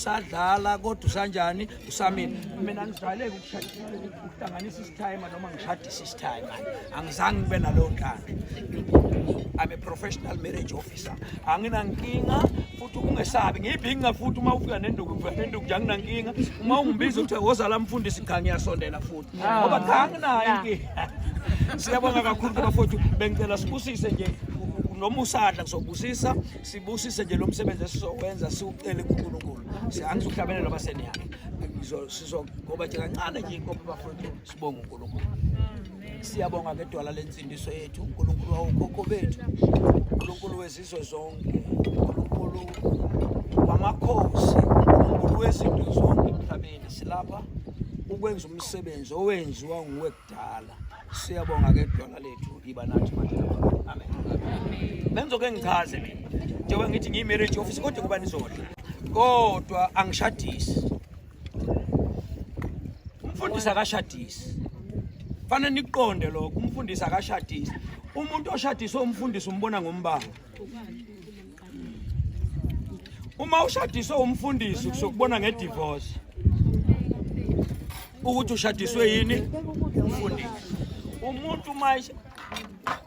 Usadlala kodwa usanjani? Usamile. Mina ngijwayele ukuhlanganisa isithayima noma ngishadise isithayima. Angizange ngibe naleyo nhlanhla. I'm a professional marriage officer. Anginankinga futhi ungesabi. Ngiyibhinqa futhi uma ufika nenduku ngifika nenduku nje anginankinga. Uma ungibiza uthi woza la mfundisi cha ngiyasondela futhi. Ngoba cha anginayo inkinga. Siyabonga kakhulu bafowethu. Bengicela sibusise nje noma usadla ngizobusisa sibusise nje lo msebenzi esizowenza siwucele kuNkulunkulu. Angizuhlabelela baseniyakhe. Sizogoba nje kancane nje inkomo bafowethu sibonge uNkulunkulu. Siyabonga ke dwala lensindiso yethu uNkulunkulu wawokhokho bethu uNkulunkulu wezizwe zonke uNkulunkulu wamakhosi uNkulunkulu wezinto zonke emhlabeni silapha ukwenza umsebenzi owenziwa nguwe kudala siyabonga ke dwala lethu iba nathi manje amen bengizoke ngichaze mina njengoba ngithi ngiyi-marriage office kodwa kuba nizodla kodwa angishadisi Umfundisi akashadisi. Fanele niqonde lokho, umfundisi akashadisi. Umuntu oshadiswe umfundisi umbona ngombala. Uma ushadiswe umfundisi kusokubona ngedivorce. Ukuthi ushadiswe yini? Umfundisi. Umuntu uma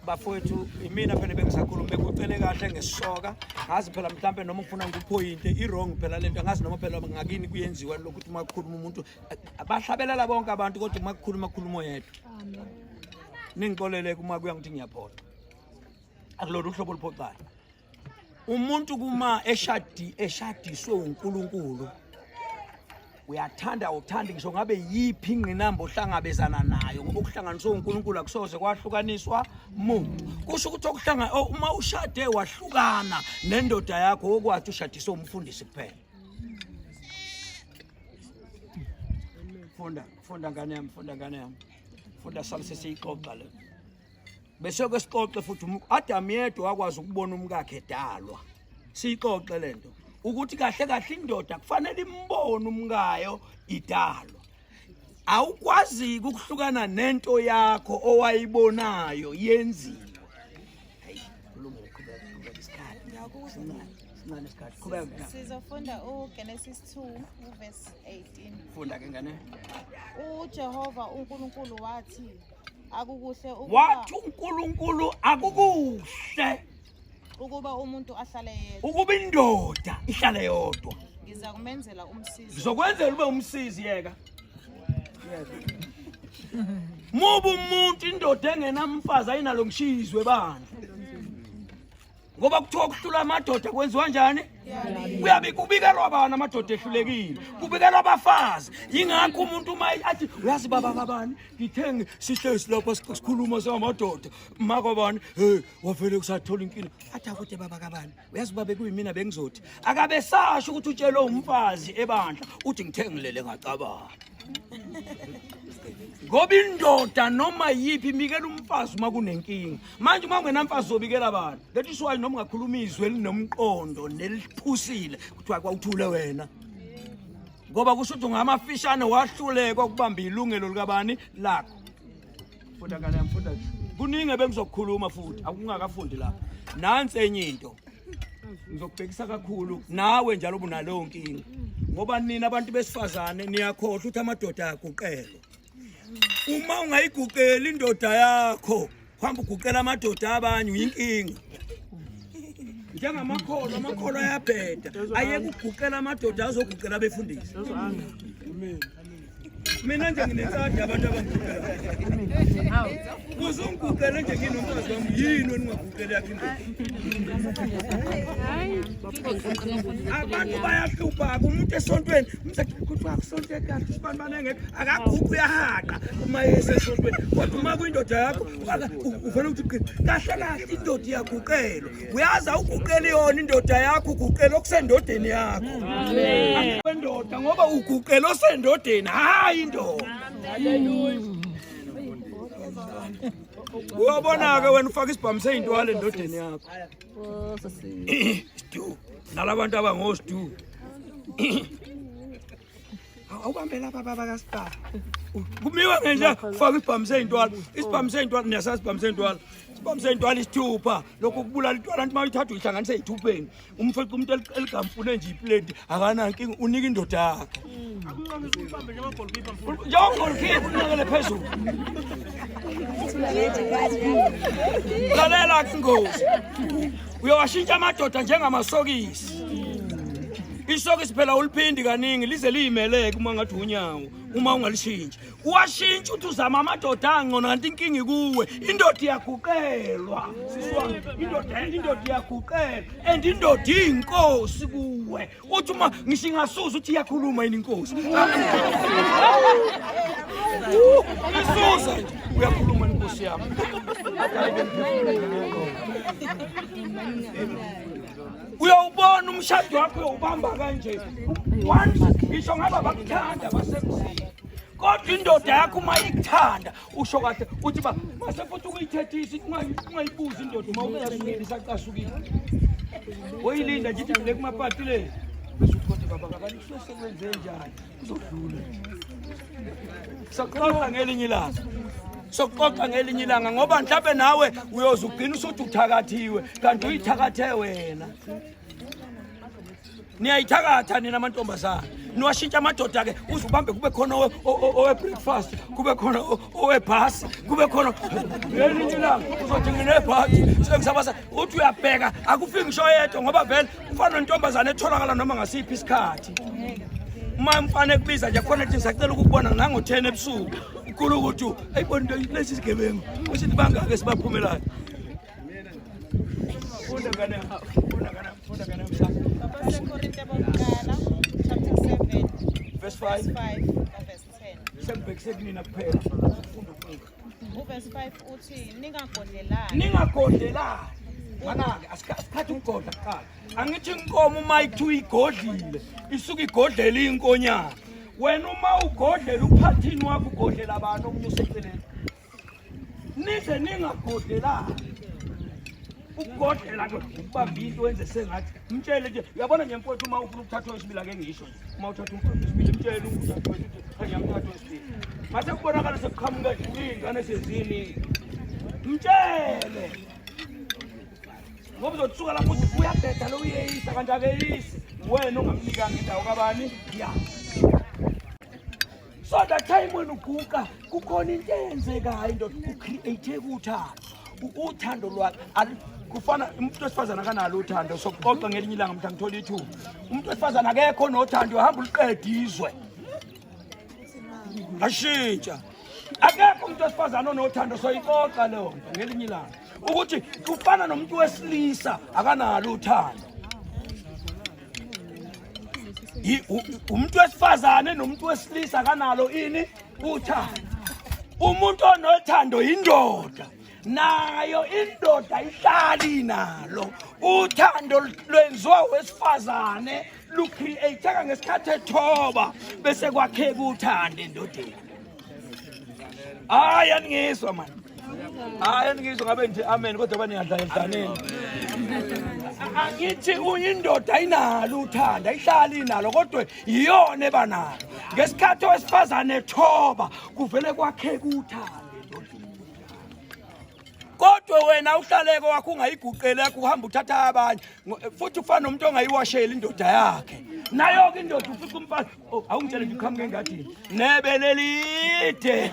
bafowethu imina phela bengisakhuluma bekucele kahle ngesisoka ngazi phela mhlampe noma ngifuna ngikuphoyinte i-wrong phela lento angazi noma phela ngakini kuyenziwa lokhu ukuthi uma kukhuluma umuntu bahlabelela bonke abantu kodwa uma kukhuluma khuluma oyedwa ningixolele uma kuya ngithi ngiyaphoxa akulona uhlobo oluphoxayo Umuntu kuma eshadi eshadiswe uNkulunkulu uyathanda uthanda ngisho ngabe yiphi ingqinamba ohlangabezana nayo ngoba ukuhlanganiswa uNkulunkulu akusoze kwahlukaniswa muntu kusho ukuthi okuhlanga oh, uma ushade wahlukana nendoda yakho okwathi ushadiswe umfundisi kuphela funda funda ngane yami funda ngane yami funda sale sesiyixoxa le Bese ke sixoxe futhi uAdam yedwa wakwazi ukubona umkakhe edalwa. Siyixoxe lento ukuthi kahle kahle indoda kufanele imbone umkayo idalwa. Awukwazi ukuhlukana nento yakho owayibonayo yenziwa. Hayi, kulungile qhubeka qhubeka isikhathi. Sincane, sincane isikhathi. Qhubeka. Sizofunda uGenesis 2 uverse 18. Funda ke ngane. UJehova uNkulunkulu wathi Akukuhle ukuba Wathi uNkulunkulu akukuhle ukuba umuntu ahlale yedwa. ukuba indoda ihlale yodwa. Ngizakumenzela umsizi. Ngizokwenzela ube umsizi yeka. Yeka. Muba umuntu indoda engenamfazi ayinalo ngishizwe bandla. Ngoba kuthiwa ukuhlula amadoda kwenziwa njani? Kuyabe kubikelwa bani amadoda ehlulekile? Kubikelwa abafazi. Yingakho umuntu uma athi uyazi baba kabani ngithe sihlezi lapha sikhuluma singamadoda maka bani hey wavele kusathola inkinga athi akude baba kabani uyazi baba kuyimina bengizothi akabe sasho ukuthi utshelwe umfazi ebandla uthi ngithe ngilele ngacabanga ngoba indoda noma yiphi imikela umfazi uma kunenkinga manje uma ungenamfazi uzobikela abantu that is why noma ungakhuluma izwi elinomqondo neliphusile kuthiwa kwawuthule wena ngoba kusho ukuthi ungamafishane wahluleka ukubamba ilungelo likabani lakho funda ngane yami funda kuningi ebengizokukhuluma futhi akungakafundi lapha nansi enye into ngizokubhekisa kakhulu nawe njalo ubunaleyo nkinga ngoba nina abantu besifazane niyakhohlwa ukuthi amadoda ayaguqelwa uma ungayiguqeli indoda yakho hamba uguqela amadoda abanye uyinkinga njengamakholwa amakholwa ayabheda ayeke ukuguqela amadoda azoguqela abefundisi mina nje nginensadi abantu abangiguqela kuze ungiguqele nje nginomfazi wami yini wena ungaguqeli yakho indoda abantu bayahlupha-ke umuntu esontweni umsethi kuthiwa kusonto kahle usibani bani engekho akaguqi uyahaqa uma esesontweni kodwa uma kuyindoda yakho uvele uthi qi kahle kahle indoda iyaguqelwa uyazi awuguqeli yona indoda yakho uguqela okusendodeni yakho wendoda ngoba uguqela osendodeni hhayi indoda uyabona-ke wena ufaka isibhamu seyintwala endodeni yakho Stu nalabantu abangostu awubambe lapha baba kasibhamu kumiwa ngenje ufaka isibhamu seyintwala isibhamu seyintwala niyasazi isibhamu seyintwala Sibamse intwala isithupha lokho kubulala intwala nti mayithatha uyihlanganise ezithupheni. Umfeca umuntu eligamfune nje iplate akanankinga unika indoda yakhe. Njengo-goalkeeper unqakele phezulu. Lalela ke ingozi. Uyowashintsha amadoda njengamasokisi. Isokisi phela uliphindi kaningi lize liyimeleke uma ngathi unyawo uma ungalishintshi. Washintsha uthi uzama amadoda angcono kanti inkinga ikuwe. Indoda iyaguqelwa. Sisi wami, indoda indoda iyaguqelwa and indoda iyinkosi kuwe. Uthi uma ngisho ingasuza uthi iyakhuluma yini inkosi. Isuza nje uyakhuluma inkosi yami. Uyawubona umshado wakho uyawubamba kanje. Once ngisho ngaba bakuthanda basemzini. Kodwa indoda yakho uma ikuthanda usho kahle uthi ba mase futhi ukuyithethisa ungayibuzi indoda uma ucasukile isacasukile. Oyilinda nje ithi le kumapati le. Bese uthi kodwa baba kabani kusuke sekwenze njani kuzodlula. Sokuxoxa ngelinye ilanga. Sokuxoxa ngelinye ilanga ngoba mhlawumbe nawe uyoze ugcina usuthi uthakathiwe kanti uyithakathe wena. Niyayithakatha nina amantombazane. Niwashintsha amadoda ke uze ubambe kube khona owe breakfast, kube khona owebhasi, kube khona ngelinye ilanga uzothi nginebhadi sengisabasa uthi uyabheka akufiki ngisho yedwa ngoba vele ufana nentombazane etholakala noma ngasiphi isikhathi. Uma umfana ekubiza nje khona ethi ngisacela ukukubona nango-10 ebusuku ukhulu ukuthi ayibona into lesi sigebengu usithi bangaki esibaphumelayo. Funda ngane, funda ngane, funda ngane msana. Abasekorinte bokuqala chapter 7 Verse 5. verse 5 no verse 10. Sengibhekise kunina kuphela. Ufunda ukunika. Uverse 5 uthi ningagodlelani. Ningagodlelani. Mana-ke asikhathi ukugodla kuqala. Angithi inkomo uma ikuthiwa igodlile, isuke igodlela inkonyane. Wena uma ugodlela uphathini wakho ugodlela abantu omunye useceleni. Nize ningagodlelani. Ukugodlela ke ukubamba into wenze sengathi mtshele nje uyabona nje mfowethu uma ufuna ukuthatha owesibili ake ngisho nje uma uthatha umfowethu wesibili mtshele ukuthi uthatha cha ngiyamthatha owesibili mase kubonakala sekuqhamuka iy'ngane seziningi mtshele ngoba uzothuka lapho uthi uyabheda lo uyeyisa kanti akeyisi wena ongamnikanga indawo kabani ya so that time wena uguqa kukhona into eyenzekayo indoda ucreate uthando uthando lwakhe kufana umuntu wesifazane akanalo uthando sokuxoxa ngelinye ilanga mhla ngithola ithuba umuntu wesifazane akekho nothando uhamba uliqeda izwe ashintsha akekho umuntu wesifazane onothando soyixoxa leyo nto ngelinye ilanga ukuthi kufana nomuntu wesilisa akanalo uthando umuntu wesifazane nomuntu wesilisa akanalo ini uthando umuntu onothando yindoda nayo indoda ihlali nalo uthando lwenziwa wesifazane lucreateka ngesikhathi ethoba bese kwakheka uthando endodeni hayi aningizwa mani hayi aningizwa ngabe ngithi amen kodwa baniyadlala edlaneni angithi uyindoda ayinalo uthando ayihlali inalo kodwa iyona ebanalo ngesikhathi owesifazane ethoba kuvele kwakheka uthando kodwa wena uhlaleke wakho ungayiguqeli yakho uhamba uthatha abanye futhi ufana nomuntu ongayiwasheli indoda yakhe nayo-ke indoda ufica umfazi oh, awungitshele nje uqhamuka engadini nebele elide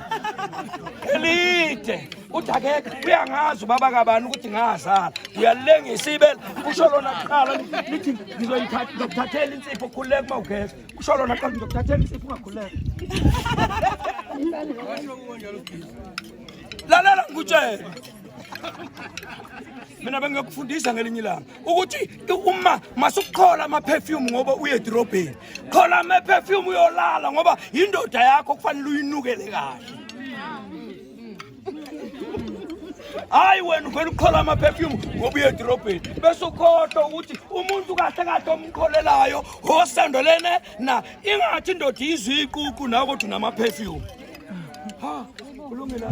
elide uthi akekho uyangazi ubaba kabani ukuthi ngazala uyalengisa ibele kusho lona kuqala lithi ngizokuthathela insipho ukhululeka uma ugeza kusho lona kuqala ngizokuthathela insipho ungakhululeka lalela ngikutshele mina bengiyokufundisa ngelinye ilanga ukuthi uma masukuqhola ama-perfume ngoba uye edorobheni qhola ama-perfume uyolala ngoba yindoda yakho kufanele uyinukele kahle hayi wena uvela uqhola ama-perfume ngoba uye edorobheni bese ukhohlwa ukuthi umuntu kahle kahle omqholelayo osendolene na ingathi indoda izwe iququ nawe kodwa unama-perfume ha kulungile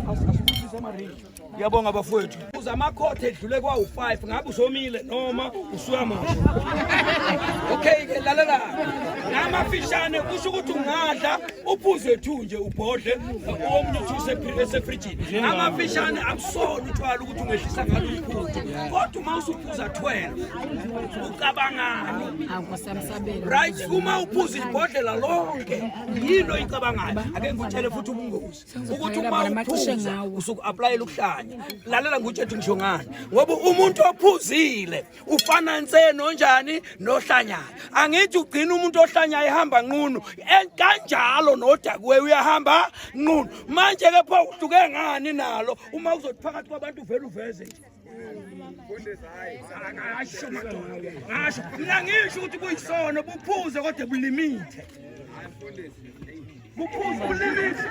Ngihlisa amaringi. Ngiyabonga bafowethu. Uza amakhotha edlule kwawu-5 ngabe usomile noma usuyamosha. Okay ke lalela. Ngamafishane kusho ukuthi ungadla uphuze 2 nje ubhodle omunye uthi esefrijini. Ngamafishane akusona utshwala ukuthi ungehlisa ngalo umphuthu. Kodwa uma usuphuza 12 ucabangani? Right uma uphuza ibhodlela lonke yini oyicabangayo? Ake ngikutshele futhi ubungozi. Ukuthi uma uphuza usuku-aplayela ukuhlanya. Lalela ngikutshele ngisho ngani. Ngoba umuntu ophuzile ufana nse nonjani nohlanyayo. Angithi ugcina umuntu ohlanyayo ehamba nqunu. Kanjalo nodakiwe uyahamba nqunu. Manje ke pho uhluke ngani nalo uma uzothi phakathi kwabantu uvele uveze nje. Ngasho madoda. Ngasho mina ngisho ukuthi kuyisono buphuze kodwa bulimithe. Buphuze bulimithe.